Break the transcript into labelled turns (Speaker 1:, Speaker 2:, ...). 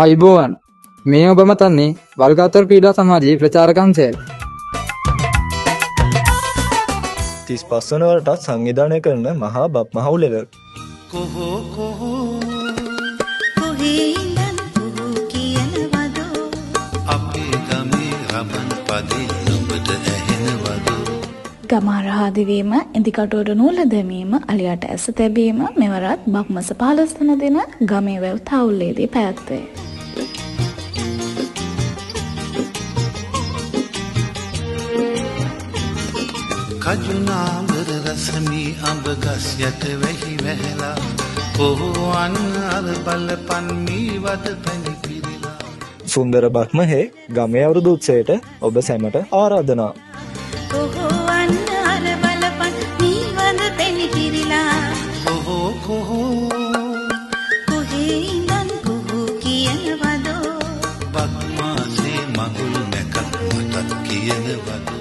Speaker 1: ආයුබෝවන්. මේ ඔබ මතන්නේ වල්ගාතර ක්‍රීඩා සමාජයේ ප්‍රචාරක අංශයයි.
Speaker 2: 35 වන වරටත් සංවිධානය කරන මහා බත් මහ උළෙල.
Speaker 3: කොහෝ කොහෝ
Speaker 4: කොහේ ඉඳන් කොහෝ කියනවදෝ?
Speaker 3: අපේ ගමේ රමන් පදේ නුඹට ඇහෙනවදෝ?
Speaker 5: ගමහරහා දිවීම, ඉදිකටුවට නූල දැමීම, අලියාට ඇස තැබීම මෙවරත් බක් මස 15 වන දින ගමේ වැව් තවුල්ලේදී පැවැත්වේ.
Speaker 3: කජුනාඹර රසමී අඹ ගස් යට වැහි වැහැලා, කොහෝ අන්න අර බලපන් මී වද පැණි පිරিলা.
Speaker 2: සුන්දර බක්මහේ ගමේ අවුරුදු උත්සවයට ඔබ සැමට ආරාධනා.
Speaker 4: කොහෝ අන්න අර බලපන් මී වද පැණි පිරিলা.
Speaker 3: කොහෝ කොහෝ
Speaker 4: කොහේ ඉඳන් කොහෝ කියනවදෝ?
Speaker 3: බක් මාසේ මඟුල් නැකත් මටත් කියනවදෝ?